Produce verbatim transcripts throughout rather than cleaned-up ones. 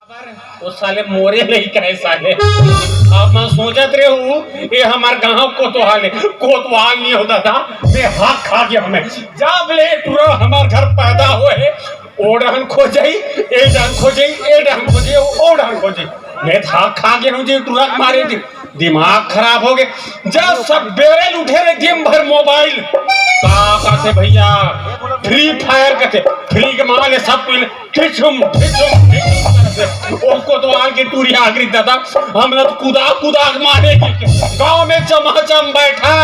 वो साले मोरे नहीं कहे साले। अब मैं सोचत रहूं, ये हमार गांव कोतवाल है। कोतवाल नहीं होता था, मैं हाथ खा गया हमें। जब ले टुरा हमार घर पैदा हुए है, ओ डहन खोजई, ए डहन खोजई, ए डहन खोजई, ओ डहन खोजई। मैं हाथ खा गया हूं जी, टुरा मारे जी। दिमाग खराब हो गए। जब सब बेरे उठे रहे दिन भर मोबाइल, का कहते भैया, फ्री फायर कहते, फ्री के मारे सब कोई ठिठुम, ठिठुम, ठिठुम करते। ओ कोतवाल के टूरी आखिरी दादा, हम लोग कुदा कुदा के मारे। गांव में चमाचम बैठा,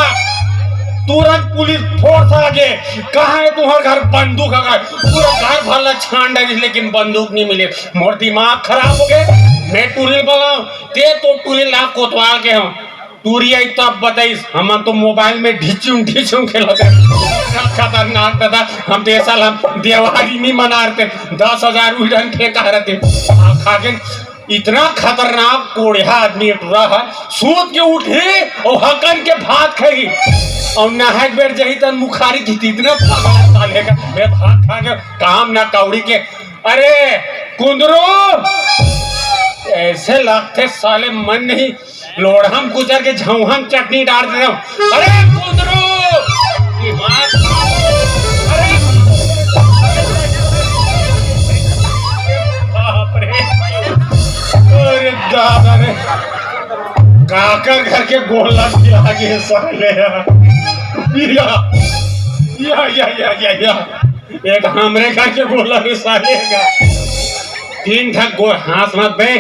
तुरंत पुलिस फोर्स आ गए। कहाँ है तुम्हारे घर बंदूक? अगर पूरा घर भर ला छान डाली, लेकिन बंदूक नहीं मिले। मोर दिमाग खराब हो गए। मैं टूरी बोला, ते तो टूरी ला कोतवाल के हम टूरी आई तब बताइस, हमन तो मोबाइल में ढिचुम ढिचुम खेलत रहे। खतरनाक दादा, हम तो ये साल हम देवारी नहीं मना रहे, दस हजार उड़न फेंका रहते। आ, खा के इतना खतरनाक कोढ़िया आदमी टूरा है, सूत के उठी और हकन के भात खाई और नहाए के बेर जही तन मुखारी थी, इतना पगला साले का। मैं भात खा के काम ना कौड़ी के। अरे कुंदरू, ऐसे लगते साले मन नहीं, लोढ़म कुचर के झौहन चटनी डाल दे रहा हूँ। अरे कुंदरू, दिमाग, अरे बाप रे, अरे दादा रे, काकर घर के गोला खिला के साले यार। या, या, या, या, या, या। एक हमरे घर के गोला रे साले का। तीन ठक गो-, हाँस मत बे।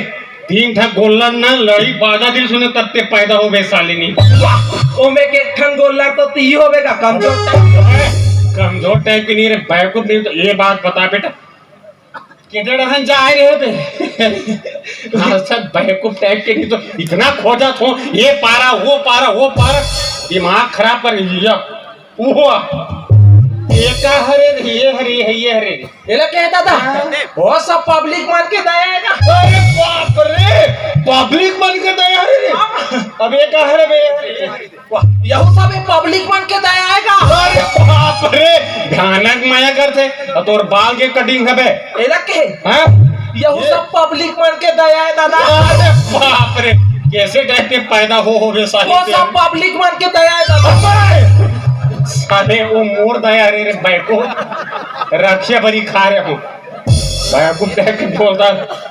तीन ठक गोल्लर ना लड़ी बाजा दिल सुने तब ते पैदा हो बे साले नी। वाह, ओमे के एक ठन गोल्लर तो ती होबे का कमजोर टाइप। कमजोर टाइप के नहीं रे, बैवकूफ नहीं तो ये बात बता बेटा। किधर रहन जा रहे हो बे? हाँ सर, बैवकूफ टाइप के नहीं तो इतना खोजा थो, ये पारा, वो पारा, वो पारा, दिमाग खराब कर लिया। ओहो, ये का हरे रे, ये हरे, ये हरे। एला कहे दादा, हाँ। वो सब पब्लिक मन के दया है ना। अरे बाप रे, पब्लिक मन के दया हरे रे। हाँ। अब ये का हरे बे? वाह, यहू सब ये पब्लिक मन के दया है का? अरे बाप रे, भयानक मया करथे। और तोर बाल के कटिंग हबे। एला कहे, हाँ? यहू ये सब पब्लिक मन के दया है दादा। अरे बाप रे, कैसे टाइप के पैदा हो, हो बे साले वो तेरे? सब पब्लिक मन के दया है दादा। अबे! साले वो मोर दया रे, रे बैको। रखिया बरी खा रहे हो। बैको टाइप के बोलता।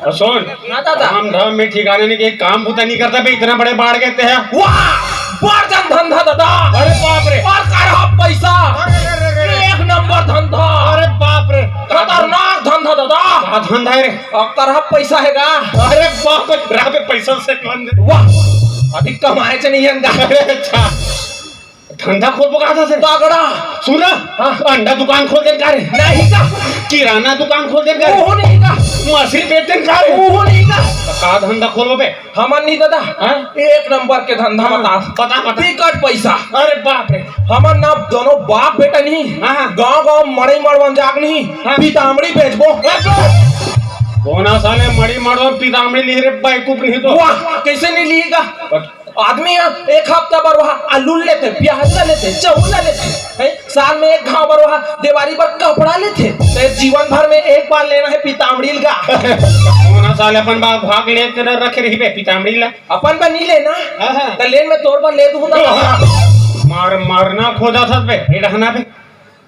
और सुन, हाँ दादा। काम धाम में ठिकाना नहीं, कि काम बुता नहीं करता बे, इतना बड़े बाढ़ कहते हैं। वाह! बड़ जन धंधा दादा। अरे बाप रे। और करहा पैसा। अरे, अरे, अरे, अरे। एक नंबर धंधा। अरे बाप रे। खतरनाक धंधा दादा। का धंधा है रे? और करहा पैसा है का? अरे बाप रे, राह पे पैसा से कौन दे? वाह, अभी कमाए च नहीं अंगा। अरे अच्छा। धंधा खोलबो का था से? तगड़ा। सुन ना, हाँ। अंडा दुकान खोल दे का रे? नहीं का। किराना दुकान खोल दे का रे? ओहो नहीं का। मछली बेच दे का रे? ओहो नहीं का। तो का धंधा खोलबो बे? हमन नहीं दादा। हाँ? एक नंबर के धंधा हाँ, बता। बता, बता। बिकट पैसा। अरे बाप रे। हमन ना दोनों बाप बेटा नहीं। हाँ, हाँ। गांव गांव मड़ई मड़वन जाग नहीं। हाँ। पीतामड़ी बेचबो। कोना साले मड़ी मड़ो पीतामड़ी ली रे बैकूफ नहीं तो। वाह, कैसे नहीं लिएगा? बट आदमी ह एक हफ्ता बर वहाँ आलू लेथे, प्याज ला लेथे, चाउर ला लेथे, हैं? साल में एक घाव बर वहाँ देवारी बर कपड़ा लेथे, ते जीवन भर में एक बार लेना है पीतामड़ी ला। कोना साले अपन बा भाग लेके रखे रहिबे पीतामड़ी ला। अपन बर नहीं लेना, हाँ, हाँ। त लेन में तोर बर ले दूँ ना। मार, मारना खोदा था बे, ये रहना बे।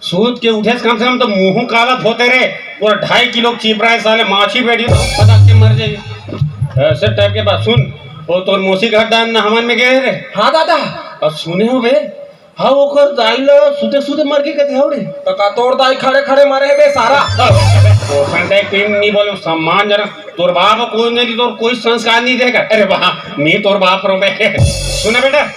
सूत के उठे से कम से कम तो मुंह काला धोते रे। पूरा ढाई किलो चिपरा है साले, माछी बैठी तो फटक के मर जाए। ऐसे टाइप के बात सुन, वो तोर मौसी घर दान नहवन में गए रे। हाँ दादा। अब सुने हो बे, हाँ ओकर दाई ला सुते सुते मर के कहते हो रे। तो का तोर दाई खड़े खड़े मरे है बे सारा। ओसन टाइप के नहीं बोले, सम्मानजनक। तोर बाप कोई नहीं, तोर कोई संस्कार नहीं देगा। अरे वाह, मैं तोर बाप रो बे। सुना बेटा,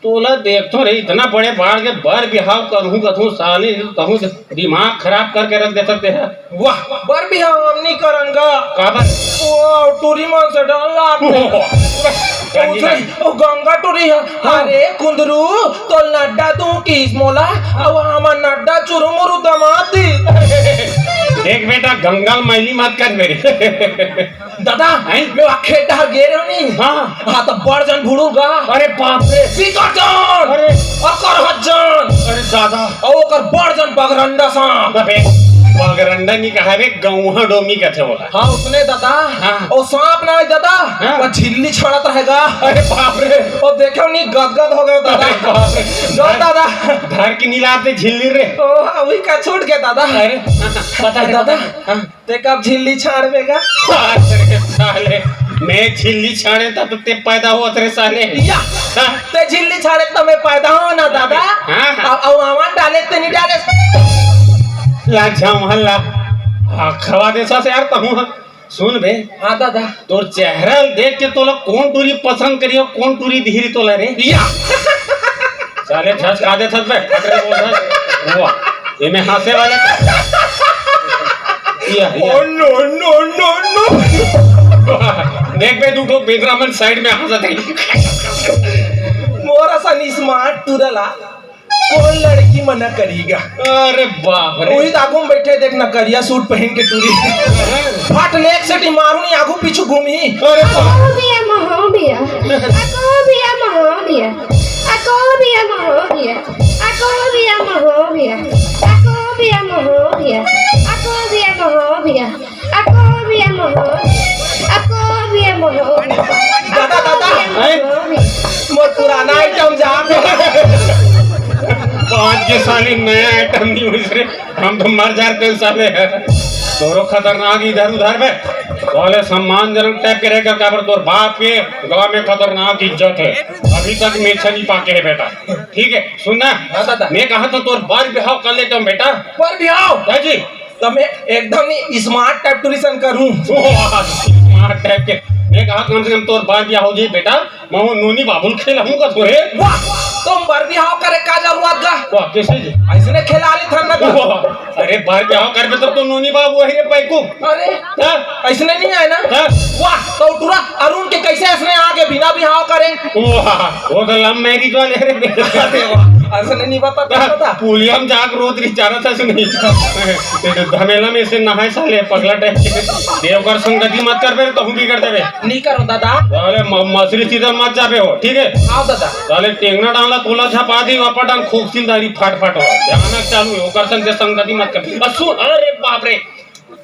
तोला देखथो रे, इतना बड़े बाढ़ के बर बिहाव करहूं कथू साले, कहूं दिमाग खराब करके रख देथस तेहा। वाह, बर बिहाव हम नहीं करन गा। काबर? वो टूरी मन से डर लागथे। ओहो। ओ, गंगा टूरी है। हाँ। अरे कुंदरू, तो नड्डा तू किस मोला, अब हम नड्डा चुरुमुरु दमाती। देख बेटा, गंगा ल मैली मत कर मेरे। दादा, हैं? मैं वहाँ खेत डहर गे रहे नहीं। हाँ। हाँ, तो बड़ जन भुड़ुर गा। अरे बाप रे। पीकर जन। अरे। और करहत जन। अरे दादा। और ओकर बड़ जन बगरंडा सांप। अबे। पगरंडा नी कहावे, गौहा डोमी कथे ओला। हाँ, उसने दादा। हाँ। ओ सांप ना है दादा, हाँ। वो झिल्ली छाड़त रहेगा। अरे बाप रे। ओ देखो नी, गदगद हो गए दादा। अरे बाप रे। जो दादा। धर के नी लाते झिल्ली रे। ओ, वही का छूट गया दादा। अरे, हाँ, हाँ, बता दे, दादा। बता। हाँ। ते कब झिल्ली छाड़बेगा? अरे साले, मैं झिल्ली छाड़े था तो ते पैदा हुआ रे साले। या, हाँ? ते झिल्ली छाड़े तो मैं पैदा हुआ ना दादा। हाँ, हाँ। अब, अब आवन डाले ते नहीं डाले। ला जा वहाँ ला। हाँ, खवा दे सा से यार, कहूँ हाँ। सुन बे। हाँ दादा। तोर चेहरा देख के तोला कौन टूरी पसंद करी और कौन टूरी धीरी तोला रे? या। साले झस खा दे थस बे, फट रे बोल थस। वाह, ये में हंसे वाले। या, या। Oh, no, no, no, no। देख बे, तू तो बेदरामन साइड में हंसत है। मोर असन स्मार्ट टूरा ला कौन लड़की मना करीगा? अरे बाप रे। वही तो आगू में बैठे देख ना, करिया सूट पहन के टूरी। फट ले एक सेटी मारू नहीं, आगू पीछू घूमी। अरे बाप। अको बिया महो बिया, अको बिया महो बिया, अको बिया महो बिया, अको बिया महो बिया, अको बिया महो बिया, अको बिया महो बिया, अको बिया महो, अको बिया महो, दादा, दादा। अको बिया महो बिया। मोर पुराना आइटम जा बे। पाँच के साले नया आइटम नहीं हुई रे। हम तो मर जाते हैं साले। तोरो खतरनाक इधर उधर बे। साले सम्मानजनक टाइप के रहेगा, काबर तोर बाप के गांव में खतरनाक इज्जत है। अभी तक मेछा नहीं पाके है बेटा। ठीक है, सुन ना। हाँ दादा। मैं कहा तो तोर बर बिहाव कर लेता हूँ बेटा। बर बिहाव? हाँ जी। तो मैं एकदम ही स्मार्ट टाइप टूरिज्म करूँ। वाह, स्मार्ट टाइप के। मैं कहा कम से कम तोर बर बिहाव हो जाए बेटा। मैं वो नोनी बाबुल खेलाऊंगा तोरे। वाह, तुम बर बिहाव करे का जरूरत गा? वाह, कैसे जी? ऐसने खेला ले थन ना गा। वाह, अरे बर बिहाव करबे तब तो नोनी बाबू है रे बैकू। अरे, हाँ? ऐसने नहीं आए ना? हाँ? वाह, तो टूरा अरुण के कैसे ऐसने आगे बिना बिहाव करे? वाह, वो तो लव मैरिज वाले रे। अरे वाह, ऐसने नहीं बता, हाँ, पता। पुलिया में जाके रोज रिचारा था सुनी। धमेला में से नहाए साले पगला टाइप के। देवकर संगति मत कर बे, तो हम बिगड़ देबे। नहीं करो दादा। साले म-, मछली सीजन मत जाबे हो, ठीक है? हाँ दादा। साले टेंगना डाला तोला झपा दी, वापस डाल खूब सिलदारी फट फट हो। भयानक चालू है, ओकर संग के संगति मत कर। आ सुन, अरे बाप रे,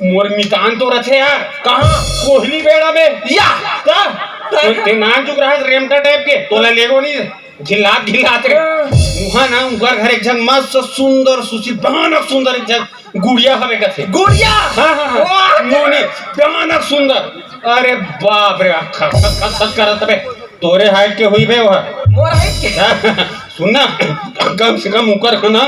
मोर मितान तो रथे यार। कहाँ? कोहली बेड़ा में। या। का? का? तो ते नान चुक रहा है रेमटा टाइप के, तोला लेगो नहीं, झिल्लात झिल्लात रे। हाँ। वहाँ ना, उनकर घर एक झन मस्त सुंदर सुशील, भयानक सुंदर एक झन गुड़िया हवे कथे। गुड़िया? हाँ, हाँ, हाँ। वाह! नोनी, भयानक सुंदर। अरे बाप रे, खस, खस, खस, खस करत बे। तोरे हाइट के हुई बे वह। मोर हाइट के? हाँ, सुन ना, कम से कम उकर है ना,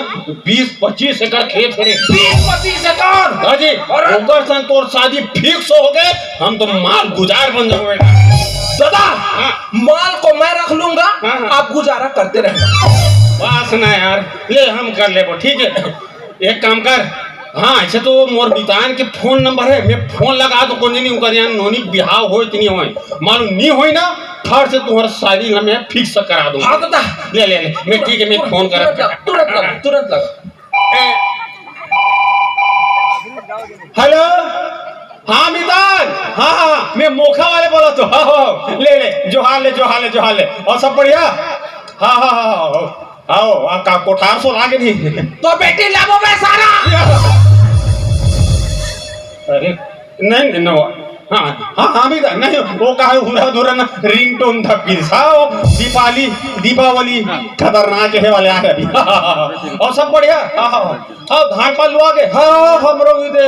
बीस पच्चीस एकड़ खेत है रे। बीस पच्चीस एकड़? हाँ जी, अरे! ओकर संग तोर शादी फिक्स हो गए, हम तो माल गुजार बन जाओ बेटा। दादा, हाँ। माल को मैं रख लूंगा, हाँ, हाँ। आप गुजारा करते रहना। बस ना यार, ले हम कर लेबो, ठीक है? एक काम कर, हाँ, ऐसे तो मोर मितान के फोन नंबर है, मैं फोन लगा तो कोई नहीं, उनकर यहाँ नोनी बिहाव होय कि नहीं होय, मालूम नहीं होय ना, फट से तुम्हारा शादी ना मैं फिक्स करा दूंगा। हाँ, दादा। ले, ले, ले, मैं ठीक है, मैं फोन करा। तुरंत लगा, तुरंत लगा, तुरंत लगा। हेलो, हाँ मितान, हाँ, हाँ, मैं मोखा वाले बोला तो, हाँ, हाँ, ले, ले, जोहार ले, जोहार ले, जोहार ले, और सब बढ़िया? हाँ, हाँ, हाँ, हाँ, हाँ। आओ, आ का कोठार सो लागे नहीं। तो बेटी लाबो बे सारा। अरे, नहीं, नहीं, नहीं, हाँ, हाँ, हाँ, भी नहीं, वो का है, हुरा धुरा ना, रिंगटोन धपकी, हाँ, वो दीपाली, दीपावली, खतरनाक है वाले आ रहे। और सब बढ़िया? हाँ, हाँ, हाँ, हाँ, धान पान लुआ के, हाँ, हाँ, हमरो भी दे,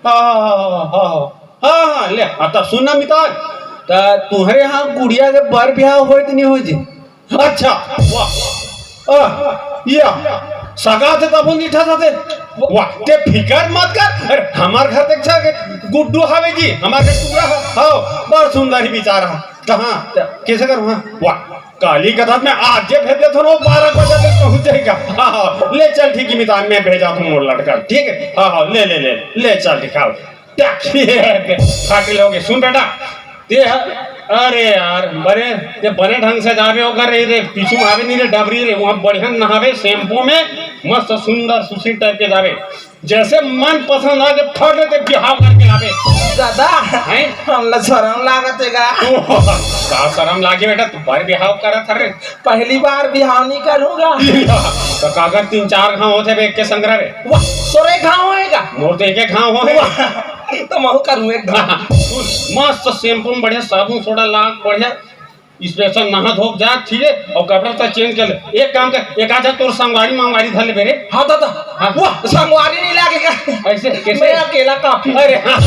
हाँ, हाँ, हाँ, हाँ, हाँ, हाँ, ले, हाँ, तब सुन ना मितान, त तुहरे यहाँ गुड़िया के बर ब्याह होय त नहीं होय जी? अच्छा, वाह, आह, या, सगा थे तब निठा था थे। वाह, ते फिकर मत कर। अरे, हमार घर देख छा के गुड्डू हावे जी, हमार घर टुकड़ा हो, हो, बड़ सुंदर ही बेचारा। कहाँ? कैसे करूँ? हाँ, वाह, काली कथा में आज जे भेज देथो ना, बारह बजे तक पहुँच जाएगा। हाँ, हाँ, ले चल, ठीक है, मितान में भेजा तुम मोर लड़का, ठीक है? हाँ, हाँ, ले, ले, ले, ले चल, दिखाओ। क्या किए? फाटे लोगे। सुन बेटा, ते ह-, अरे यार, बने, ते बने ढंग से जाबे ओकर रे, रे, पीछू में आवे नहीं रे, डबरी रे, वहाँ बढ़िया नहावे, शैम्पू में, मस्त सुंदर सुशील टाइप के जाबे। जैसे मन पसंद आ के फट ले ते बिहाव करके लाबे। दादा, हैं? हमला शरम लागत हे गा। ओह, का शरम लागे बेटा, तू बर बिहाव करत हरे। पहली बार बिहाव नहीं करूँगा। तो काकर तीन चार घाव होथे बे एक के संग रे? वाह, तोरे घाव होएगा? मोर तो एक एक घाव होए। वाह, तो महू करूँ एक घाव। मस्त शैम्पू में बढ़िया साबुन सोडा लाग बढ़िया स्पेशल नहा धो के जा, ठीक है, और कपड़ा तो चेंज कर ले। एक काम कर, एक आध तोर संगवारी मंगवारी धर ले बेरे। हाँ दादा। हाँ। वाह, संगवारी नहीं लागेगा। ऐसे कैसे? मैं अकेला काफी। अरे हाँ।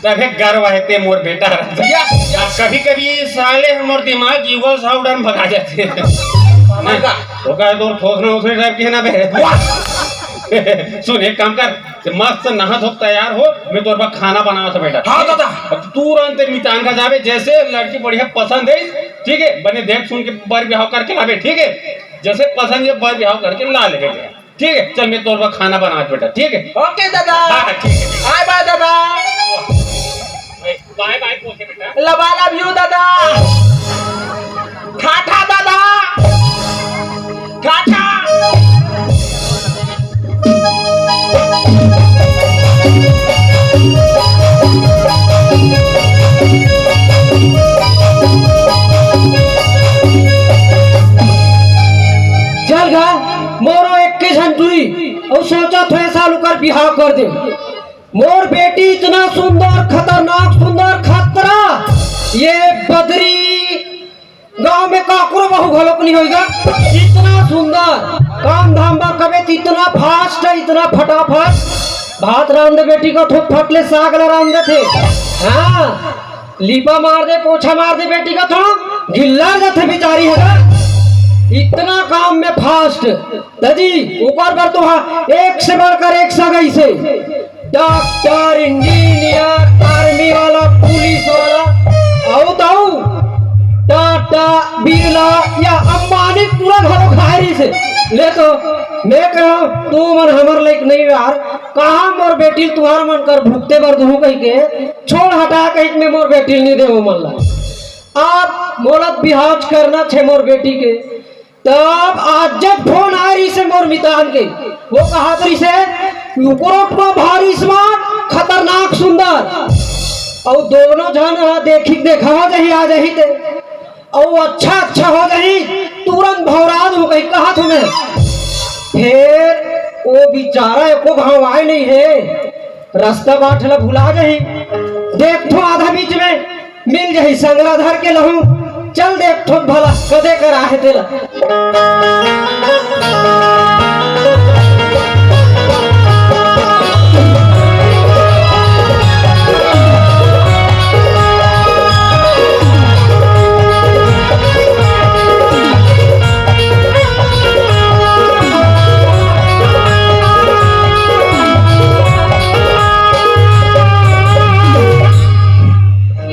तभे गर्व है ते मोर बेटा रहता। Yes, yes. कभी कभी साले हमर दिमाग युगल साउडन भगा जाते हैं। समझ गा। तो कहे तोर थोथना उथने टाइप के है ना बे। वाह। सुन, एक काम कर, ते मस्त नहा धो के तैयार हो, मैं तोर बर खाना बनावत हँव बेटा। हाँ दादा। अब तुरंत मितान का जाबे, जैसे लड़की बढ़िया पसंद है, ठीक है, बने देख सुन के बर बिहाव करके लाबे, ठीक है, जैसे पसंद है बर बिहाव करके ला ले बेटा, ठीक है, चल मैं तोर बर खाना बनावत हँव बेटा, ठीक है। ओके दादा। हाँ, ठीक है, ठीक है। बाय बाय दादा। बाय बाय बोल दे बेटा। लबा लव यू दादा। ठाठा दादा। ठाठा। चल गा, मोरो एक के झन टुरी, अउ सोचत हों ए साल ओकर बिहाव कर दे। मोर बेटी इतना सुंदर, खतरनाक सुंदर, खतरा, ये बदरी गांव में काकरो बहू घलोक नहीं होएगा। इतना सुंदर, काम धाम बा कबे त इतना फास्ट है, इतना फटाफट। भात रांध दे बेटी का थोक फट ले साग ला रांध देथे। हाँ, लीपा मार दे, पोछा मार दे बेटी का थोक गिल्ला जाथे बेचारी है ना। इतना काम में फास्ट। दादी, ओकर बर तो हाँ, एक से बढ़कर एक सगई से। डॉक्टर, इंजीनियर, आर्मी वाला, पुलिस वाला, अउ त अउ टाटा, बिरला या अंबानी पूरा घलो खाए रहिसे। ले तो मैं कहूँ, तू मन हमर लायक नहीं यार, कहाँ मोर बेटी ल तुहर मन कर भुगते बर दूहूँ कहिके, छोड़ हटा कहिके मैं मोर बेटी ल नहीं देवों मन ला। अब मोला बिहाव करना छे मोर बेटी के। तब आज जब फोन आए रहिसे मोर मितान के, वो कहत रहिसे, "ओकरो तो भारी स्मार्ट, खतरनाक सुंदर, अउ दोनों झन ह देखी के देखा हो जाही, आ जाही ते, अउ अच्छा अच्छा हो जाही, तुरंत भौरा दूहूँ कहिके कहत हों मैं।" फेर वो बेचारा एको घांव आए नहीं हे, रस्ता बाट ला भुला जाही, देखथों आधा बीच में मिल जाही संगला धर के लहूँ, चल देखथों भला कदे कर आहे तेला।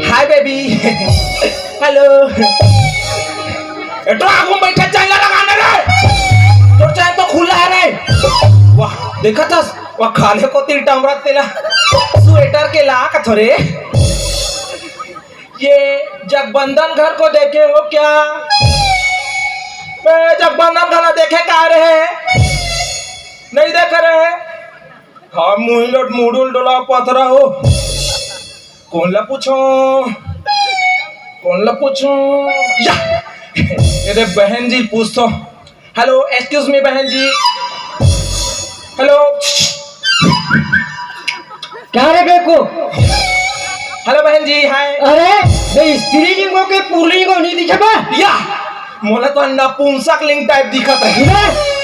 Hi baby. हेलो। ए तो आगू में बैठे चैन ला लगा ना रे। तोर चैन तो खुला है रे। वाह, देखत हस, वाह खाल्हे कोती टमरत तेला स्वेटर के ला कथों रे। ये जगबंधन घर को देखे हो क्या? ए, जगबंधन घर ला देखे का रहे? नहीं देख रहे? हाँ, मुहिलोट मुडुल डोला पथरा हो। कोन ला पूछों? कोन ला पूछों? या! एदे बहन जी पूछथों। हेलो, एक्सक्यूज मी बहन जी। हेलो। का रे बेको? हेलो बहन जी, हाय। अरे, बे स्त्रीलिंगो के पुल्लिंगो नहीं दिखे बा? या! मोला तो नपुंसक लिंग टाइप दिखत हे। अरे,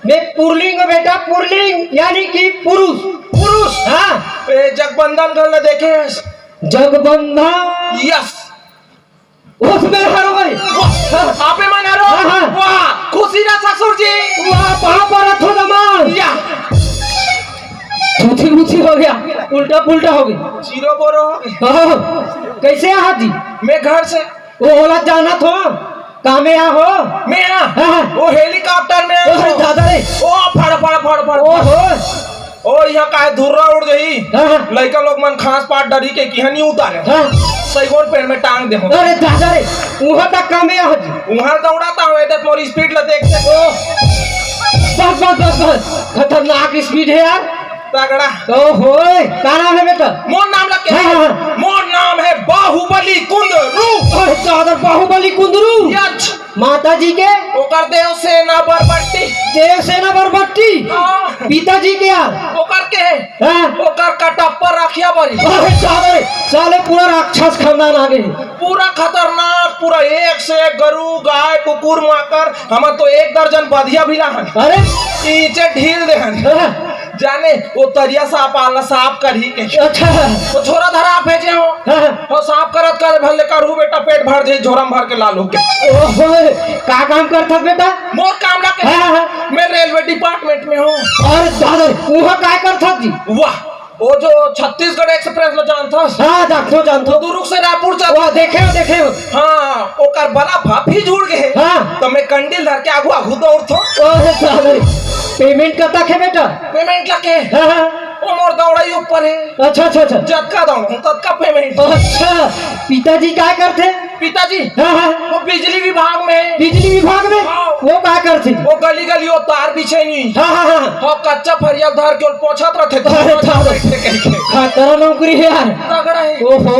बे पुल्लिंगो बेटा, पुल्लिंग यानी कि पुरुष। पुरुष? हाँ। ए, जगबंधन घर ला देखे हस? जगबंधन? यस। उसमें हर भाई। वाह, आपे मन हरो? हाँ, हाँ। वाह, खुशी ना ससुर जी। वाह, पाँव परत हों दमाद। या। छुछी मुछी हो गया, उल्टा पुल्टा हो गया। जीरो बोरो हो गया। हाँ, कैसे आहा जी? मैं घर से। वो ओला जानत हों, कामे आहो? मैं आ? हाँ, हाँ। वो हेलीकॉप्टर में आ। अरे दादा रे। ओ फड़, फड़, फड़, फड़, ओ फड़। हो। ओ, यहाँ काहे धुर्रा उड़ गई? हाँ, हाँ। लइका लोग मन खास पाट डरी के किहाँ नहीं उतारे। हाँ। सैगोन पेड़ में टांग दे हो। अरे दादा रे, उहाँ तक कामे आहो जी। उहाँ दौड़ाता हूँ, एदे मोर स्पीड ला देख से। ओ। बस, बस, बस, बस। खतरनाक स्पीड है यार। तगड़ा। ओहो, का नाम है बेटा? मोर नाम ला के हाँ, हाँ, हाँ। मोर नाम है बाहुबली कुंदरू। अरे दादा, बाहुबली कुंदरू। यच। माता जी के? ओकर देवसेना बरबट्टी। देवसेना बरबट्टी? हाँ। पिताजी के यार? ओकर के? हाँ। ओकर कटप्पा रखिया बरी। अरे दादा रे, साले पूरा राक्षस खानदान आ गए। पूरा खतरनाक, पूरा एक से एक गरु, गाय, कुकुर, माकर, हमर तो एक दर्जन बधिया भी लाहन। अरे! ईंचे ढील देहन। हाँ। जाने, वो तरिया साफ आला साफ करही के। अच्छा। वो छोरा धरा भेजे हो। हाँ, हाँ। वो साफ करत करे भले करू बेटा, पेट भर जाई, झोरम भर के लालू के। ओहो, का काम करथस बेटा? मोर काम ला के। हाँ, हाँ, हाँ। मैं रेलवे डिपार्टमेंट में हूँ। अरे दादा, वहाँ काय करथस जी? वाह, वो जो छत्तीसगढ़ एक्सप्रेस ला जानथस? हाँ, जानथो, जानथो। दुरुग से रायपुर चल। वाह, देखे हो, देखे हो। हाँ, ओकर बल्ब ह फिर जुड़ गए। हाँ। तो मैं कंडील धर के आगू, आगू दौड़थो। अरे साले, पेमेंट कतक है बेटा? पेमेंट ला के? हाँ, हाँ। वो मोर दौड़ाई ऊपर है। अच्छा, अच्छा, अच्छा। जतका दौड़ो, ततका पेमेंट। अच्छा, पिताजी का करथे? पिताजी, हाँ, हाँ। वो बिजली विभाग में। बिजली विभाग में? हाँ। वो का करथे? वो गली गली वो तार बिछे नहीं। हाँ, हाँ, हाँ। हाँ, कच्चा फरिया धर के वो पोछत रहथे। अरे, तार बैठे कहीं के। खतरा नौकरी है यार। तगड़ा है। ओहो,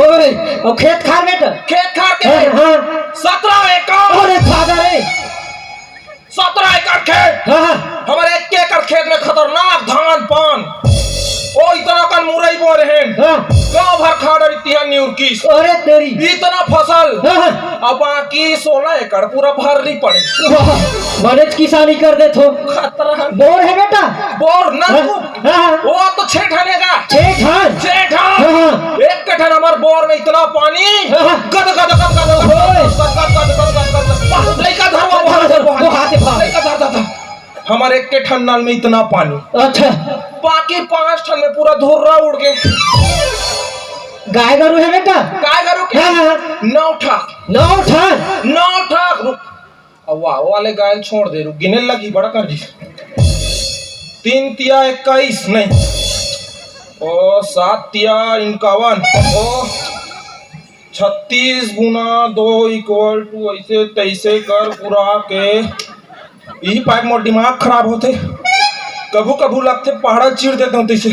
और खेत खार बेटा? खेत खार के? हाँ, हाँ। सत्रह एकड़। अरे, दादा रे। सत्रह एकड़ खेत। हाँ, हाँ। हमर एक एकड़ खेत में खतरनाक धान पान। ओ इतना कन मुरई बोए रहेन। हाँ। गांव भर खा डरी तिहान निउरकिस। अरे तेरी। इतना फसल। हाँ, हाँ। अब बाकी सोलह एकड़ पूरा भर नहीं पड़े। वाह, बड़ेच किसानी कर देथो। खतरा। बोर है बेटा? बोर ना हाँ, तू। हाँ, हाँ। वो तो छह ठन हे गा। छह ठन? छह ठन। हाँ, हाँ। एक ठन हमर बोर में इतना पानी। हाँ, हाँ। गद, गद, गद, गद, गद, ओए। गद, गद, गद, गद, गद, गद। लइका धर, वो, वो, वो, वो, वो, हाथ, हाथ। लइका धर, धर, धर। हमर एक के ठन नल में इतना पानी। अच्छा। बाकी पांच ठन में पूरा धुर्रा उड़ गए। गाय गरु है बेटा? गाय गरु के हाँ, हाँ, हाँ। नौ ठा। नौ ठा? नौ ठा। रुक। अब वाह, वो वाले गाय छोड़ दे, रुक, गिने लगी, बड़ा कर दी। तीन तिया इक्कीस, नहीं। ओ, सात तिया इक्यावन। ओ, छत्तीस गुना दो equal to ऐसे तैसे कर पूरा के। यही पाइप मोर दिमाग खराब होथे। कभू कभू लगथे पहाड़ा चीर देता हूँ तैसे।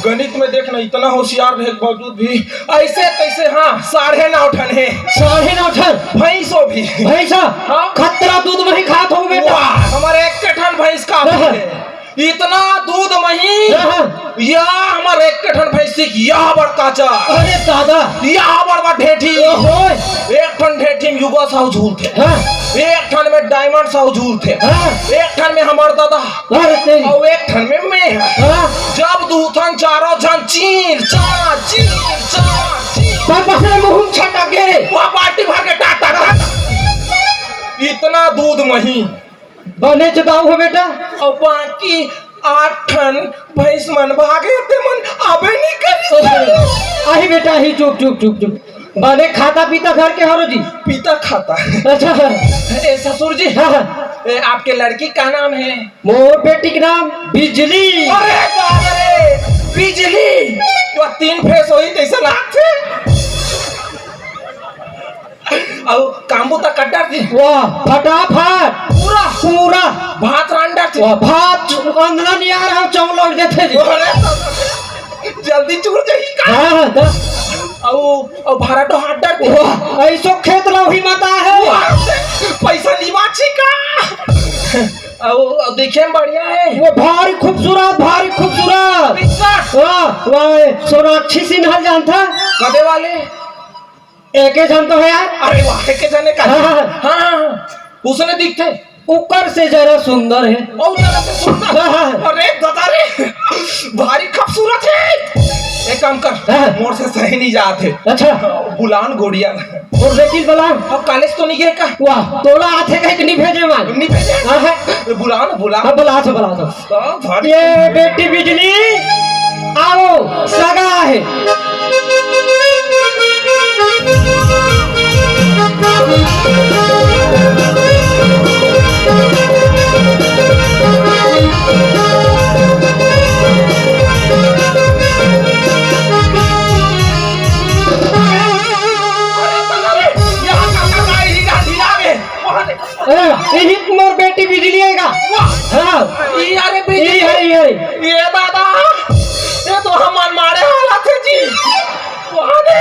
गणित में देखना, इतना होशियार रहे के बावजूद भी ऐसे तैसे, हाँ, साढ़े नौ ठन है। साढ़े नौ ठन? भैंसो भी। भैंसा? हाँ। खतरा दूध मही खात हो बेटा। वाह, हमारे एक ठन भैंस का हाँ। है। इतना दूध मही, हाँ, हाँ। या हमर एक ठन भैंसी के, या बड़का चार। अरे दादा। या बड़ बड़ ढेठी। ओहो। एक ठन ढेठी में युगा साहू झूलथे। हाँ। एक ठन में डायमंड साहू झूलथे। हाँ। एक ठन में हमर दादा। अरे तेरी। और एक ठन में मैं। हाँ। जब दू ठन चारों झन चीर, चार, चीर, चार, चीर। पापा से मुंह छटक गए। वह बाल्टी भर के टाटा, टाटा। इतना दूध मही। बने चुदाऊ हो बेटा। और बाकी आठ ठन भैंस मन भागे, ते मन आबे नहीं करिस। आही बेटा, आही, चुप, चुप, चुप, चुप। बने खाता पीता घर के हरो जी? पीता खाता। अच्छा। ए ससुर जी। हाँ, हाँ। ए, आपके लड़की का नाम है? मोर बेटी के नाम बिजली। अरे बाप रे, बिजली। वो तीन फेस होही तैसे लागथे। अउ कामबू त कट्टर थी। वाह, फटाफट। पूरा। पूरा। भात रांडा थी। वाह, भात अंदना नहीं आ रहा, चौंगलोट देथे जी। अरे, जल्दी चूर जाही का? हाँ, हाँ, तो। अउ, अउ भारा तो हाथ डर थी। वाह, ऐसो खेत लौही मता है। वाह, पैसा निमा छी का? अउ, अउ देखे में बढ़िया है। वो भारी खूबसूरत, भारी खूबसूरत। पिक्चर। वाह, वाह, सोनाक्षी सिन्हा जानथा? कदे वाले? एके झन तो है यार। अरे वाह, एके झन का? हाँ, हाँ, हाँ। हाँ, हाँ, हाँ। उसने दिखते। ऊपर से जरा सुंदर है। और जरा से सुंदर। हाँ, हाँ। अरे दादा रे, भारी खूबसूरत है। एक काम कर, हाँ। मोर से सही नहीं जात है। अच्छा। बुलान गोड़िया। और बेटी बुलान। अब कॉलेज तो नहीं गए का? वाह, तोला आथे कहीं नहीं भेजे मान। नहीं भेजे? हाँ, हाँ। बुलान, बुलान। हाँ, बुला दो, बुला दो। हाँ, भारी ये बेटी बिजली, आओ, सगा है। ए, इही मोर बेटी बिजली हे गा। वाह! हाँ। ई अरे ये बिजली। है, ये है। ये दादा, ये तो हमर मारे वाला थे जी। वहाँ दे,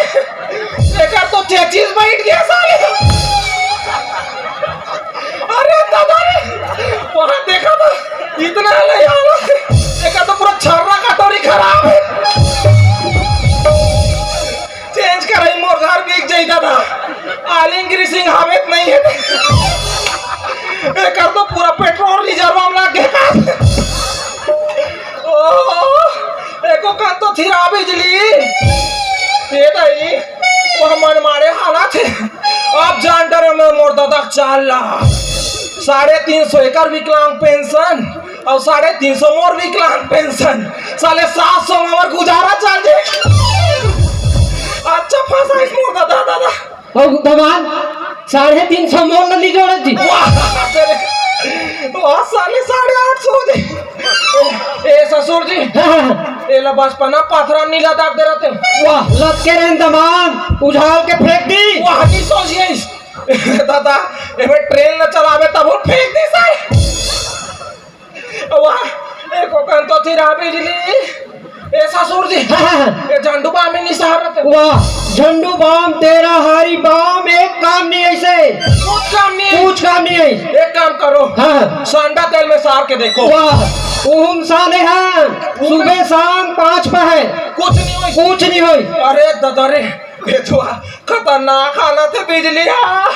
एकर तो चेचिस बैठ गया साले। अरे दादा रे, वहाँ देखा था, इतना नहीं आला थे। एकर तो पूरा छर्रा कटोरी खराब है। चेंज करई, मोर घर बिक जाई दादा। आलिंग ग्रीसिंग हावे त नहीं है। एकर तो पूरा पेट्रोल रिजर्व में लग गया। ओ, एको कन तो थिरा बिजली। ये दाई, वो हमर मारे हालत है। अब जान डरे मैं मोर दादा के चाल ला। साढ़े तीन सौ एकर विकलांग पेंशन और साढ़े तीन सौ मोर विकलांग पेंशन। साले सात सौ में हमर गुजारा चल जाए। अच्छा फंसा इस मोर दादा, दादा। और दमान, साढ़े तीन सौ मोर न ली जोड़े जी। वाह, तेरे, वाह, साले साढ़े आठ सौ हो जाए। ए, ए, ससुर जी, हाँ, हाँ, हाँ। एला बचपना पाथरा नीला दाग दे रहते। वाह, लतके रहन दमान, उझाल के फेंक दी। वाह, नहीं सोचिए इस। दादा, एमे ट्रेन न चलावे तब वो फेंक दी सारे। वाह, एको कन तो थिरा बिजली। ए ससुर जी, हाँ, हाँ, हाँ। ए झंडू बाम ही निसारत। वाह, झंडू बाम, तेरा हारी बाम, एक काम नहीं ऐसे। कुछ काम नहीं। कुछ काम नहीं है। एक काम करो। हाँ। सांडा तेल में सार के देखो। वाह, उहुम साले हैं। सुबह शाम पाँच पे है। कुछ नहीं होई। कुछ नहीं होई। अरे दादा रे, ये तो खतरनाक हालत है बिजली। हाँ।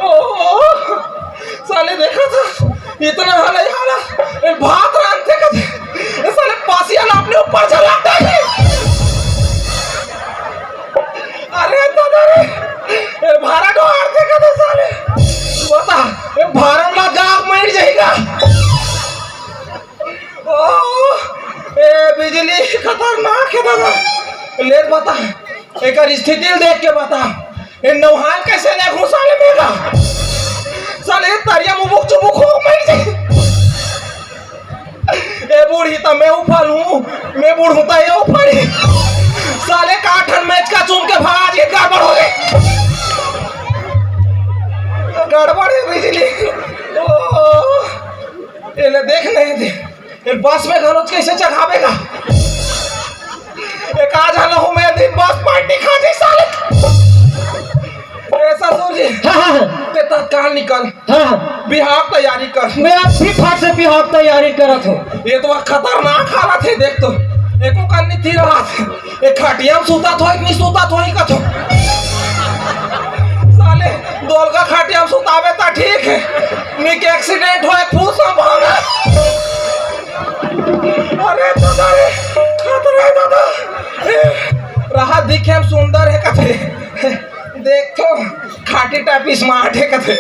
ओहो, साले देखा था, इतना हाल है, हाल है। ए, भात रांधते कथे, ए, साले पासिया ला अपने ऊपर चलाता है। अरे दादा रे, ए, भारा डोहारते कथे साले। बता, ए, भारा ला जाग मर जाएगा। ओ, ए, बिजली खतरनाक है दादा। ले बता, एकर स्थिति ल देख के बता, ए नौहान कैसे ले घुसा ले मेरा? साले तरिया मुबुक चुबुक हो मर जाए। ए बूढ़ी त मैं उफल हूँ, मैं बूढ़ हूँ त ये उफल ही। साले का ठन मैच का चुन के भाग ये गड़बड़ हो गई। गड़बड़ है बिजली। ओ, ये ले देख नहीं दे। ए बस में घलोच कैसे चढ़ावेगा? एक आज हलो हूँ मैं दिन बस पार्टी खा जाए साले। ए ससुर जी, हाँ, हाँ, हाँ। ते तत्काल निकल। हाँ, हाँ। बिहाव तैयारी कर। मैं अब भी फट से बिहाव तैयारी करत हूँ। ये तो खतरनाक हालत है, देख तो। एको कन्नी थी रात। ए खटिया में सुता थो, इतनी सुता थो ही कथो। साले, दोलगा खटिया में सुतावे ता ठीक है। निक एक्सीडेंट होए, फूस भागा। अरे दादा रे, खतरा है दादा। ए, रहा दिखे में सुंदर है कथे। देख तो, खाटी टाइप स्मार्ट है कथे।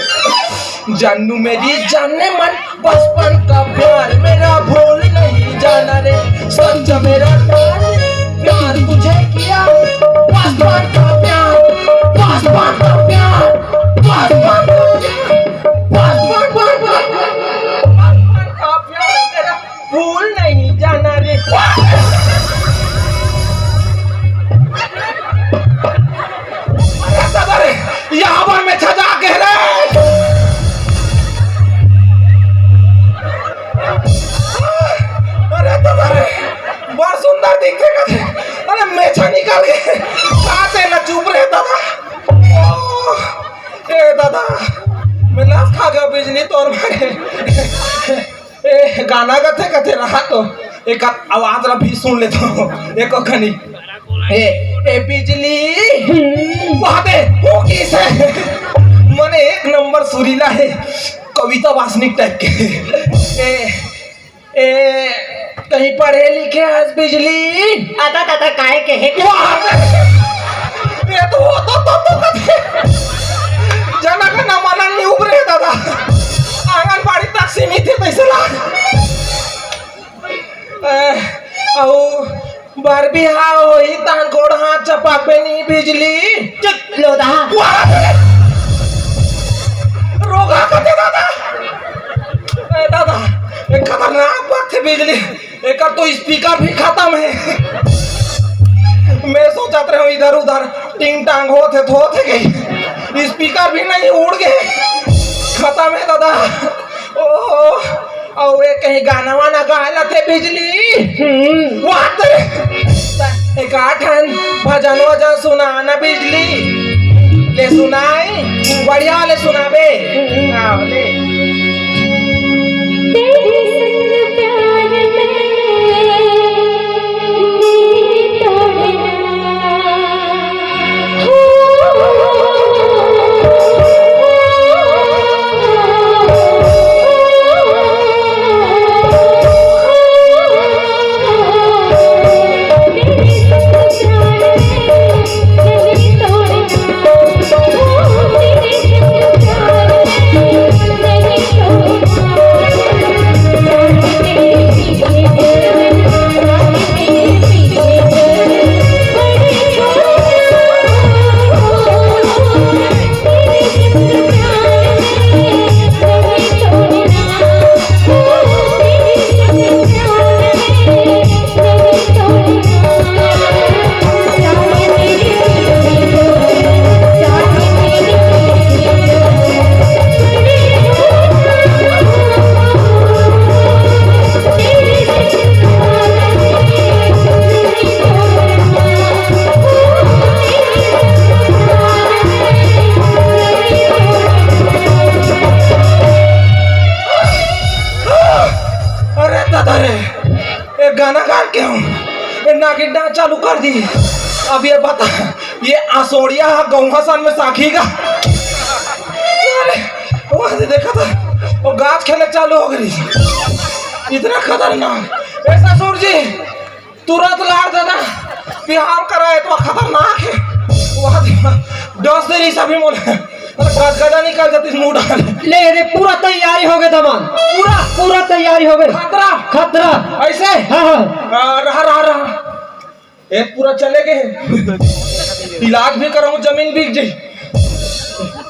जानू मेरी जाने मन, बचपन का प्यार मेरा भूल नहीं जाना रे, सच मेरा प्यार, प्यार तुझे किया, बचपन का प्यार, बचपन का प्यार, बचपन का प्यार, बचपन, बचपन, बचपन का प्यार मेरा भूल नहीं जाना रे। अरे दादा रे, यहाँ पर मैं छजा के रे। अरे दादा रे, बड़ सुंदर दिखते कथे। अरे मेछा निकाल के, का तेला चुप रहे दादा। ओ, ए दादा, मैं लात खा गया बिजली तोर मारे। ए, गाना कथे कथे रहा तो एक आवाज ला भी सुन लेता हूँ। एक खनी। ए, ए बिजली। हम्म। वहाँ पे वो किस है? मने एक नंबर सुरीला है, कविता वासनिक टाइप के। ए, ए, कहीं पढ़े लिखे हस बिजली? आता, आता, काय के है? वाह! ये तो वो तो, तो, तो कथे। जना का ना माना नहीं उभरे दादा। आंगनबाड़ी तक सीमित है, पैसे ला। ए, अउ बर बिहाव होही, तान गोड़ हाथ चपाबे नी बिजली। चुप, लोधा। वाह! रोगा कते दादा। ए दादा, एक खतरनाक बात है बिजली। एकर तो स्पीकर भी खतम है। मैं सोचत रहे हूँ इधर उधर टिंग टांग होत है, तो होत है कहीं। स्पीकर भी नहीं, उड़ गए। खतम है दादा। कहीं गाना वाना गा लेते बिजली। हम्म। वाह तेरे। एक आठन भजन वजन सुना ना बिजली। ले सुनाई, बढ़िया ले सुनाबे। हाँ, ले। तेरे संग प्यार में दिल तोड़ना। अरे दादा रे, एक गाना गा के हूँ, ये नागिन डांस चालू कर दी। अब ये बता, ये असोड़िया हा गौहा सन में साखी का? अरे, वहाँ से देखा था, वो गाज खेले चालू हो गई। इतना खतरनाक। ए ससुर जी, तुरंत लाड़ देना, बिहाव करा है तो खतरनाक है। वहाँ देखा, दस दिन ही सभी मोल, अरे गदगदा निकल जाती मुंह डाले। ले रे, पूरा तैयारी हो गए दमान। पूरा? पूरा तैयारी हो गए। खतरा? खतरा। ऐसे? हाँ, हाँ। आ, रहा, रहा, रहा। ए, पूरा चले गए। इलाज भी कराऊं, जमीन बिक जाई।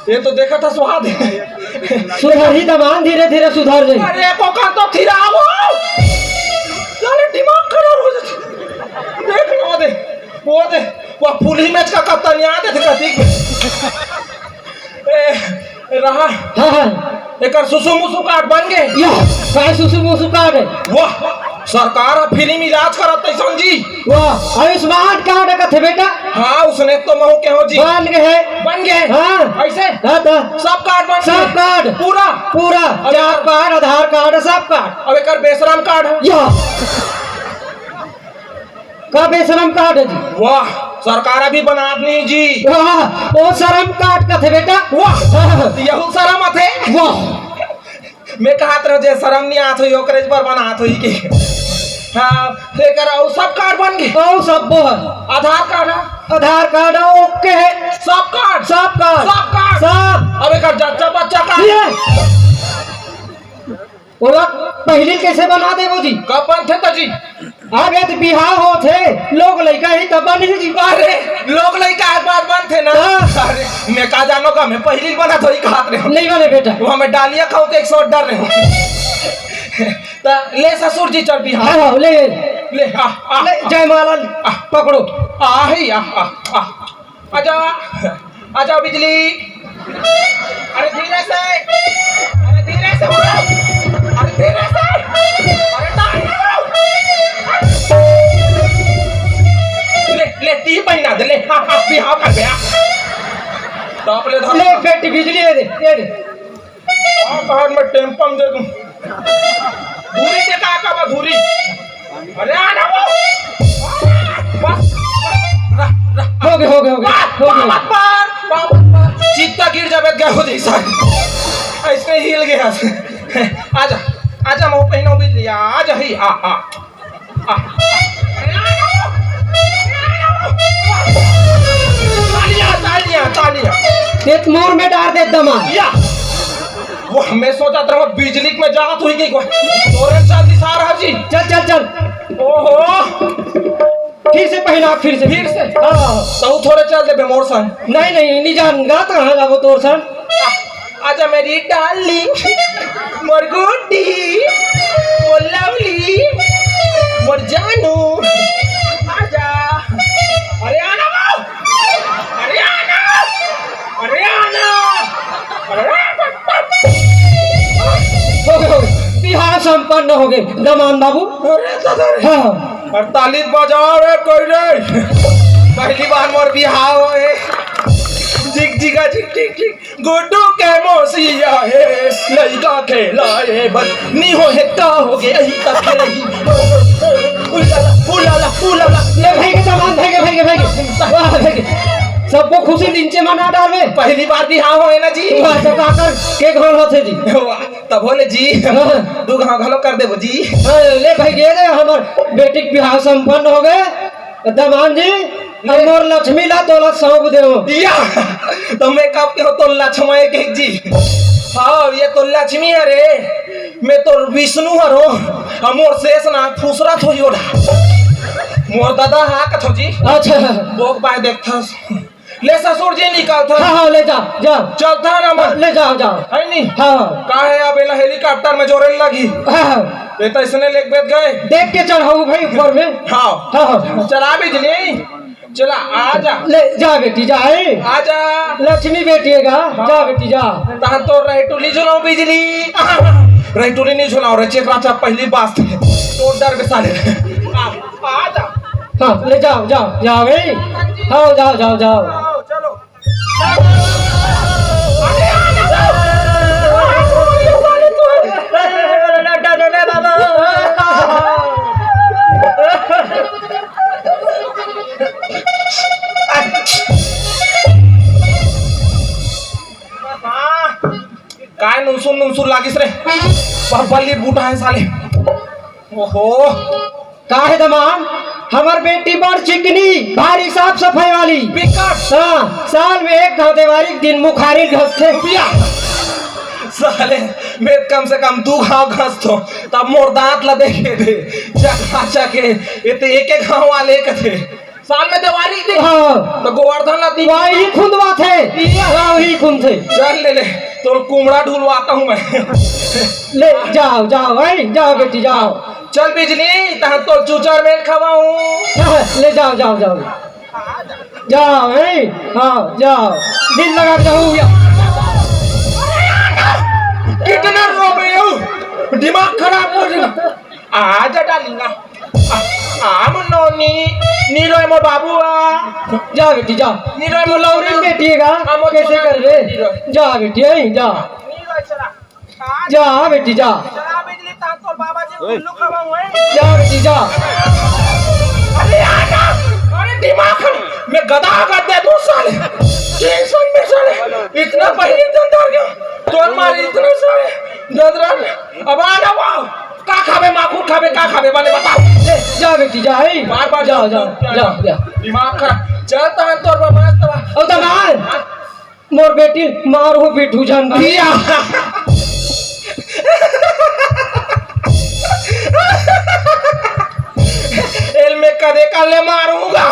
ये तो देखा था स्वाद है। सुधर ही दमान, धीरे धीरे सुधर जाई। अरे, को का तो थिरावो। साले दिमाग खराब हो जाता। देख लो दे, वो दे, वो फुल ही मैच का कप्तान यहाँ दे थे कतीक में। ए, रहा। हाँ, हाँ। एकर सुसु मुसु कार्ड बन गए। या, काय सुसु मुसु कार्ड है? वाह, सरकार अब फ्री में इलाज करत है समझी। वाह, आयुष्मान कार्ड कथे बेटा। हाँ, उसने तो महू के हो जी। बन गए। बन गए। हाँ। ऐसे? हाँ, तो। सब कार्ड बन गए। सब कार्ड। पूरा। पूरा। अब जात एकर कार्ड, आधार कार्ड, सब कार्ड। अब एकर बेशरम कार्ड है। या। का बेशरम कार्ड है जी? वाह, सरकार अभी बनात नहीं जी। वाह, वो शरम कार्ड कथे बेटा। वाह, हाँ। यहू शरम अथे। वाह। मैं कहत रहो जे शरम नहीं आत होई, ओकरे पर बनात होई के। हाँ, एकर अउ सब कार्ड बन गए। अउ सब वो है। आधार कार्ड है। आधार कार्ड है, ओके है। सब कार्ड। सब कार्ड। सब कार्ड। सब। अब एकर जच्चा बच्चा कार्ड। ये। ओला पहिली कैसे बना देबो जी? कब बनथे त जी? आगे तो बिहाव होथे, लोग लइका ही तब बनही जी। अरे, लोग लइका के बाद बनथे ना। हाँ। अरे, मैं का जानो का, मैं पहिली बना थोड़ी कहत रहे। नहीं बने बेटा। वो हमें डालिया खाऊ के एक सौ डर रहे। त ले ससुर जी चल बिहाव। हाँ, हाँ, ले। ले, आ, आ, ले, आ। जयमाला आ। पकड़ो। आ, ही, आ, आ, आ। आजा, आजा बिजली। अरे धीरे से, अरे धीरे से बोलो, अरे धीरे से, अरे ताली बजाओ। ले, ले, ती पहिना दे, ले, हाँ, हाँ, बिहाव कर गया। टॉप ले धर। ले बेटी बिजली, ये दे, ये दे। हाँ, बाहर में टेम्पम दे दूं। धूरी के का का बा, धूरी? अरे, आ ना वो। बस, बस, रह, रह। हो गए, हो गए, हो गए, बस, हो गए। बस, बस, बस, बस। चित्ता गिर जाबे, गए हो जैसा। ऐसे हिल गया। आजा, आजा, मुंह पहनो भी लिया। आजा ही, आ, आ। तालियां, तालियां, तालियां। एक मोर में डार दे दमा। या। वो हमें सोचत रहो बिजली में जात हुई कि कोई तोरे चल दिशा रहा जी। चल, चल, चल। ओहो। फिर से पहना, फिर से। फिर से? हाँ। तो थोड़े चल दे बे मोर संग। नहीं, नहीं, नहीं जान, गात कहाँ गाबो तोर संग। आजा मेरी डार्लिंग, मोर गुड्डी, मोर लवली, मोर जानू, आजा। अरे आना वो, अरे आना, अरे आना, अरे हो गए, हो गए। बिहार संपन्न होगे दमांद बाबू। अरे दादा रे। हाँ। अरे ताली बजाव रे कोई रे। पहली बार मोर बिहाव होए। झिक झिका झिक झिक झिक। गुड्डू के मौसी आए, लइका खेलाए बस। नी हो हे का होगे, अही तक के रही। उलाला, उलाला, उलाला। ले भाई के दमांद, भाई के, भाई के, भाई के। वाह, भाई के। सबको खुशी नीचे मना डाल रे। पहली बार बिहाव होए ना जी। वाह, तो काकर के घोल होथे जी। वाह। तभो ले जी, हाँ। दू घाव घलो कर देबो जी। हाँ, ले भाई, ये दे, हमर बेटी के बिहाव संपन्न होगे। दमांद जी, ले। अब मोर लक्ष्मी ला तोला सौंप देव। या, तो मैं कब के हो तो लक्ष्मी के जी। हाँ, ये तो लक्ष्मी हरे, मैं तो विष्णु हरो, हम मोर शेष ना फुसरत हो योड़ा। मोर दादा हा कथो जी। अच्छा। बोक बाय देखथस। ले ससुर जी निकलथन। हाँ, हाँ, ले जा, जा। चलथन हमन। हाँ, ले जाओ, जाओ। है नी? हाँ, हाँ। का है अब एला helicopter में जोरे लगी। हाँ, हाँ। ये तो इसने लेके बैठ गए। देख के चढ़ाऊ भाई ऊपर में। हाँ। हाँ, हाँ। चला बिजली। चला, आ जा। ले जा बेटी, जा, ए। आ जा। लक्ष्मी बेटी है गा, हाँ। जा बेटी, जा। तहाँ तो रैटुली झुलाओ बिजली। रैटुली नहीं झुलाओ रे, चेकरा चा पहली बात है। तो डर बे साले। आ, आ जा। हाँ, ले जाओ, जाओ, जाओ, ए। हाँ, जाओ, जाओ, जाओ। आओ, चलो। काय नुनसुन नुनसुन लागिस रे? बब्बली बूटा है साले। ओहो। का हे दमांद, हमर बेटी बड़ चिकनी, भारी साफ सफाई वाली। पिकअप। हाँ, साल में एक घाव देवारी के दिन मुखारी घसथे। भैया, साले, मैं कम से कम दू घाव घसथों, तब मोर दांत ला देखे दे, चका चके, ये तो एक एक घाव वाले कथे। साल में देवारी दे। हाँ। तो गोवर्धन ला दी। वही खुंदवाथे। भैया। वही खुंदथे। चल ले ले, तो कुमड़ा ढुलवाता हूँ मैं। ले जाओ, जाओ, ए, जाओ बेटी, जाओ। चल बिजली, तहाँ तो चूचर में खवाऊं। हाँ, ले जाओ, जाओ, जाओ। जाओ, ए, हाँ, जाओ। दिल लगा के जाओ, या। कितना रोबे हो? दिमाग खराब कर देना। आ जा डालिंगा। आ, आ मुन्नो नी, नी रोए मो बाबू आ। जा बेटी, जा। नी रोए तू मो लौरी सोना। बेटी है का? आ, मो कैसे सोना कर बे? नी रोए। जा बेटी, ए, जा। नी रोए चला। जा बेटी, जा। चला बिजली, तान तोर बाबा जी उल्लू खवाऊं, हैं? जा बेटी, जा। अरे यार, अरे दिमाग खराब। मैं गधा कर दे दो साले। टेंशन में साले। इतना पहले इज्जत आ गया। तोर मारे इतना साले। ददरा। अब आना वाह। का खाबे, माखुर खाबे, का खाबे, बने बताओ। ए, जा बेटी, जा, ए। बार बार जा, जा, जा, जा। दिमाग खराब। चल, तान तोर बाबा, तोर बाबा। ओ, दमांद। मोर बेटी मारहूं पीटहूं झन भैया। एल में कदे कर ले मारूंगा।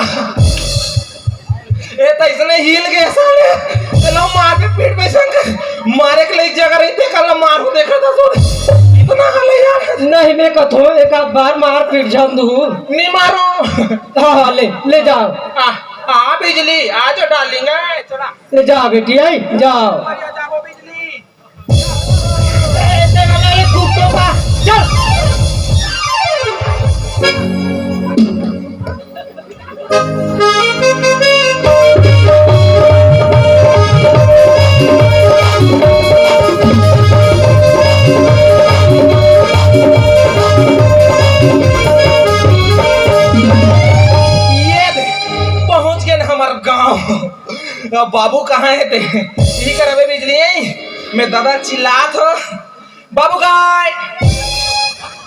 ए तो इसने हिल गए साले। चलो मार के पीठ में संग मारे के लिए जगह रही, देखा ला मारू, देखा था सो। इतना हले यार। नहीं, मैं कथो एक आध बार मार पीट जान दू। नहीं मारो। हाँ, हाँ, ले, ले जाओ। आ, आ बिजली, आ जो डार्लिंग है, चला। ले जा बेटी, आई, जाओ। बढ़िया जाओ बिजली। ए, तेरा ले, ये कुत्तों का, चल। ये दे, पहुंच गए ना हमार गांव। अब बाबू कहाँ है ते? यही कर अबे बिजली है। मैं दादा चिल्लात हो, "बाबू गाय,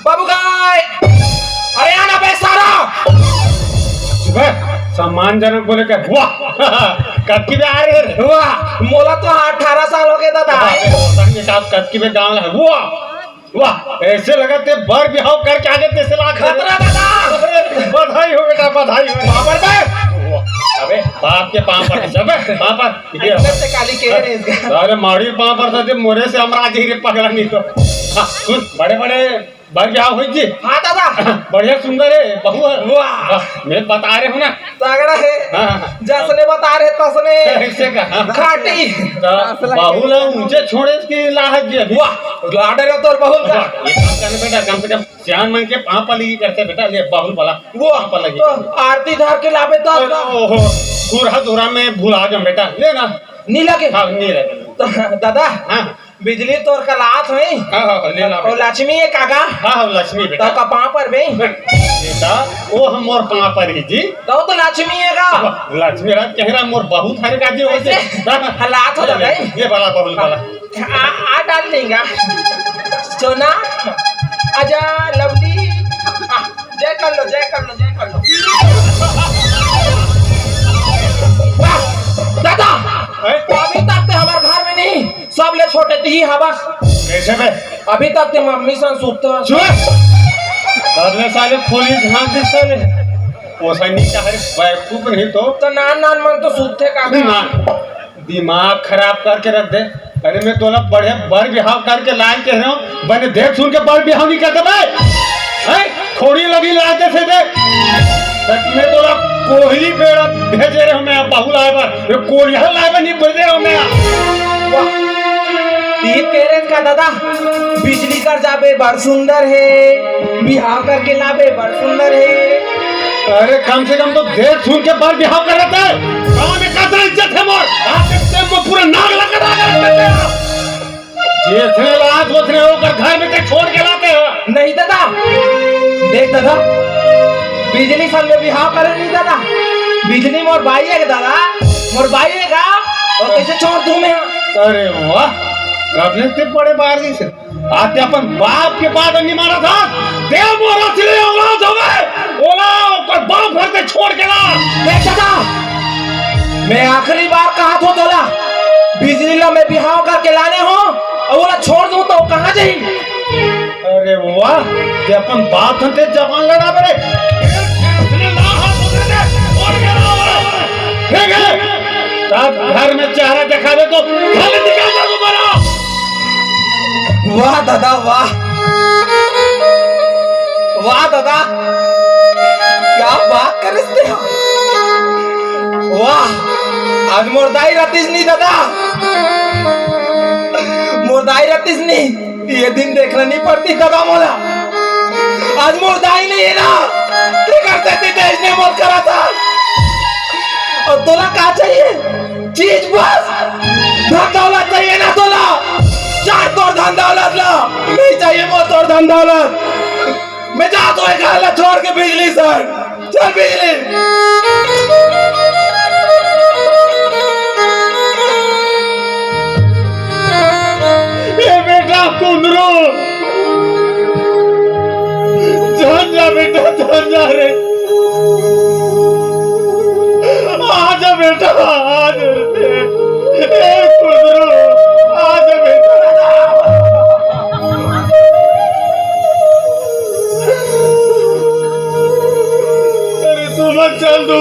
बाबू गाय, अरे आना बे सारा।" बे, सम्मानजनक बोले के, "वाह, कब की बे आ रहे रे?" वाह, मोला तो अठारह साल हो गए दादा। बाप रे, कब की बे गाँव ला, वाह। वाह, ऐसे लगा ते बर बिहाव करके आगे तैसे लाग खतरा दादा। अरे, बधाई हो बेटा, बधाई हो। बाबर बे। वाह, अबे, बाप के पाँव पर, अबे, पाँव पर। ये अंदर से काली के रे इसका। अरे, माड़ी पाँव पर था, ते मोरे से हमरा आज ही रे पगला नहीं तो। हाँ, सुन, बड़े-बड़े बर ब्याह होई जी। हाँ दादा। बढ़िया सुंदर हे, बहू हे। वाह। हाँ, मैं बता रहे हूँ ना। तगड़ा हे। हाँ, हाँ। जसने बता रहे तसने। ऐसे का? हाँ। खाटी। तो बहू ला ऊंचे छोड़े की लाहत जी अभी। वाह, लाडे रहो तोर बहू का। हाँ, ये काम करने बेटा, कम से कम सियान मन के पाँव पलगी करते बेटा, ले बहू वाला वो पाँव पलगी। तो आरती धर के लाबे तो। ओहो, दूरा दूरा में भुला गए बेटा, ले ना। नी लगे? हाँ, नी लगे। तो दादा, हाँ। बिजली तोर कलात होई। हाँ, हाँ, हाँ, ले ला। ओ लक्ष्मी हे काका? हाँ, हाँ, लक्ष्मी बेटा। तो का पाँव पर बे? बेटा, वो हम मोर पाँव पर ही जी। तो, तो लक्ष्मी हे का? लक्ष्मी राज कह रहा, मोर बहुत हरे का जी हो जी। ऐसे? हाँ, हाँ। हलात हो ले, दादा, ले, ये वाला बहुत वाला। आ, आ डाल देंगा। सोना, आजा, लवली। आ, जय कर लो, जय कर लो, जय कर लो। वाह, दादा, हैं? अभी तक ते हमारे घर में नहीं। सब ले छोटे तिही हवस। कैसे बे? अभी तक ते मम्मी सन सुतत। चुप! करले साले खोली झांक दे साले। ओसा नहीं चाहे बेवकूफ नहीं तो। तो नान नान मन तो सुतथे का? ना। दिमाग खराब करके रख दे। अरे मैं तोला बढ़िया बर बिहाव करके लाए कह रहा हूँ। बने देख सुन के बर बिहाव नहीं करते बे। हैं? खोड़ी लगी लाते थे देख। सच में तोला कोहली बेड़ा भेजे रहे हमें, अब बहू लाए बर। ये कोरिया लाए बर नहीं भेजे रहे हमें। वाह। ये कह रहे का दादा, बिजली कर जाबे बड़ सुंदर हे, बिहाव करके लाबे बड़ सुंदर हे। अरे कम से कम तो देख सुन के बर बिहाव कर लेते। गाँव में कतना इज्जत हे मोर। आज के time में पूरा नाग लगा, लगा, लगा, लगा। जैसने लात वैसने ओकर घर में ते छोड़ के लाते हो। नहीं दादा, देख दादा, बिजली संग में बिहाव करे नहीं दादा। बिजली मोर बाई हे दादा, मोर बाई हे का? और कैसे छोड़ दूं मैं? अरे वाह, कब ले ते बड़े बार गई से? आज ते अपन बाप के बात नहीं माना था। ते मोर असली औलाद हवे। ओला ओकर बाप घर से छोड़ के ला। देख दादा, मैं आखिरी बार कहा थो तोला, बिजली ला मैं बिहाव करके लाने हो, और ओला छोड़ दूं तो कहाँ जाही? अरे वाह, ते अपन बाप हन ते जबान लड़ाबे रे। ठीक है, तब घर में चेहरा दिखाबे तो घर निकाल दे तुम्हारा। वाह दादा, वाह। वाह दादा, क्या बात करिस ते हा। वाह, आज मोर दाई रतिस नी दादा, मोर दाई रतिस नी, ये दिन देखना नहीं पड़ती दादा मोला। आज मोर दाई नहीं है ना, ते करते ते देश ने मोर करा था। और तोला का चाहिए? चीज बस, धन दौलत चाहिए ना तोला? चाट तोर धन दौलत ला, नहीं चाहिए मोर तोर धन दौलत। मैं जात हूँ घर ला छोड़ के बिजली सर। चल बिजली। ए बेटा कुंदरू, झन जा बेटा, झन जा रे। आजा बेटा, आजा रे। ए कुंदरू, आजा बेटा। अरे तू मत चल तू।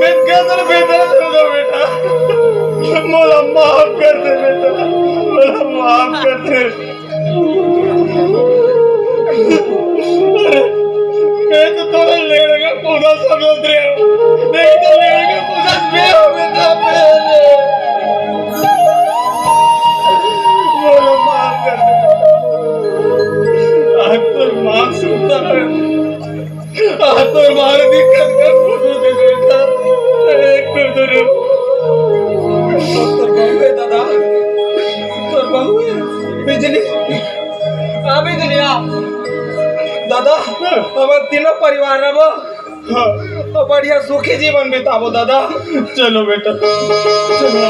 मैं कदर बेटा, चल दो बेटा। मोला माफ कर दे बेटा, मोला माफ कर दे। अरे, मैं तो तोला लेने का पूरा समझ रहे हो। मैं तो लेने का पूरा मैं हूँ बेटा, मैं। मोला माफ कर दे। आज तो माफ सुनता है। आ, तोर मारे दिक्कत कर फोटो दे बेटा। अरे, एक मिनट रुक। तोर बहू हे दादा, तोर बहू हे। बिजली, आ बिजली, आ। दादा, हमर तीनों परिवार रहो। हाँ। तो बढ़िया सुखी जीवन बिताबो दादा। चलो बेटा, चलो।